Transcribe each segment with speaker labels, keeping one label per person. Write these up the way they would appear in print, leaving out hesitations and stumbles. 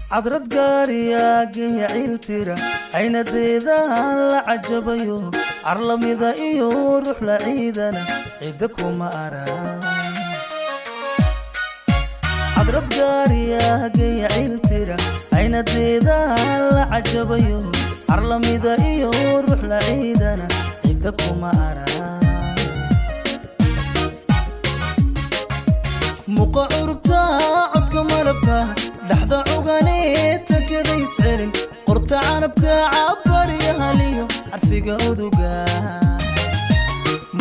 Speaker 1: Cadrad gaariyaagaya ciiltira caynadeeda la cajabayo, carlamida iyo ruux la ciidana cidda kuma arag. Cadrad gaariyaagaya ciiltira caynadeeda la cajabayo, carlamida iyo ruux la ciidana cidda kuma arag. Muqa curubta codka malabka dhaxda cuganee takadays celin, qorta canabka cabarya haliyo carfiga uduga.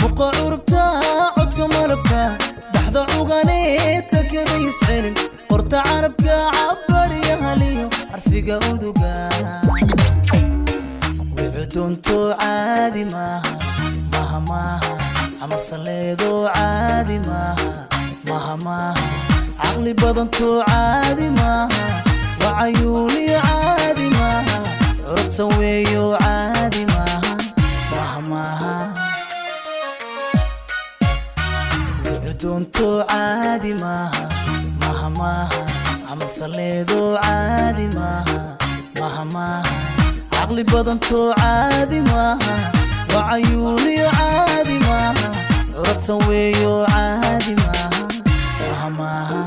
Speaker 1: Muqa curubta codka malabka dhaxda cuganee takadays celin, qorta canabka cabarya haliyo carfiga uduga. Wicudunto caadi maaha, maha maaha, camalsaleedo caadi maaha, maha maaha, caqli badanto caadi maaha, wacayuuniyo caadi maaha, codsan weeyo caadi maaha, maha maaha. Wicudunto caadi maaha, maha maaha, camalsaleedo caadi maaha, maha maaha, caqli badanto caadi maaha, wacayuuniyo caadi maaha, codsan weeyo caadi maaha, maha maaha.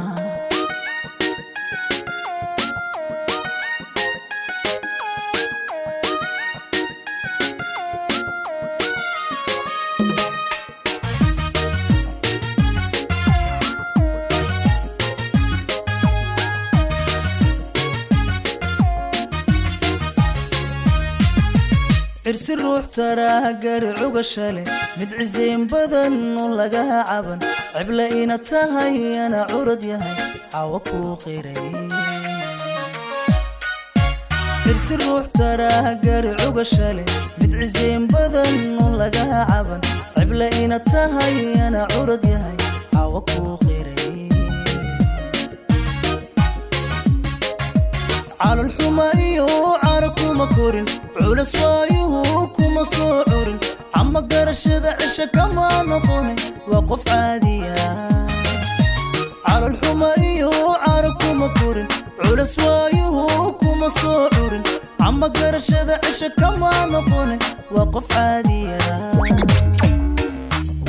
Speaker 1: Cirsi ruux taraagari cugasha leh, mid ciseyn badan oo laga caban, cible ina tahay ana curad yahay cawo kuu qiray. Cirsi ruux taraagari cugasha leh, mid ciseyn badan oo laga caban, cible ina tahay ana curad yahay cawo kuu qiray. Calolxuma iyo caro kuma korin, culas waayuhu kuma soo curin, cama garashada cisho kama noqone, waa qof caadiya. Calolxuma iyo caro kuma korin, culas waayuhu kuma soo curin, cama garashada cisho kama noqone, waa qof caadiya.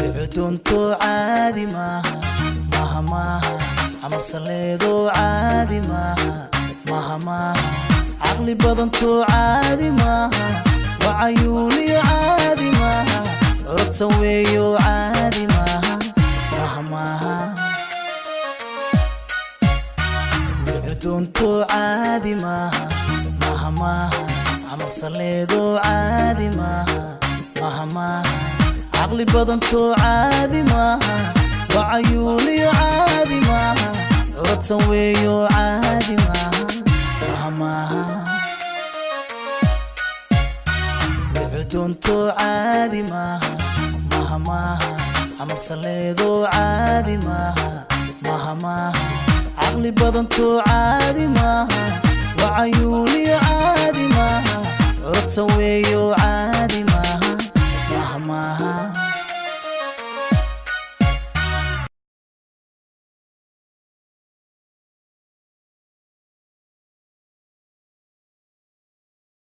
Speaker 1: Wicudunto caadi maaha, maha maaha, camalsaleedo caadi maaha, maha maaha, caqli badanto caadi maaha, wacayuuniyo caadi maaha, codsan weeyo caadi maaha, maha maaha. Wicudunto caadi maaha, maha maaha, camalsaleedo caadi maaha, maha maaha, caqli badanto caadi maaha, wacayuuniyo caadi maaha, codsan weeyo caadi maaha, maha maaha. Wicudunto caadi maaha, maha maaha, camalsaleedo caadi maaha, maha maaha, caqli badanto caadi maaha, wacayuuniyo caadi maaha, codsan weeyo caadi maaha, maha maaha.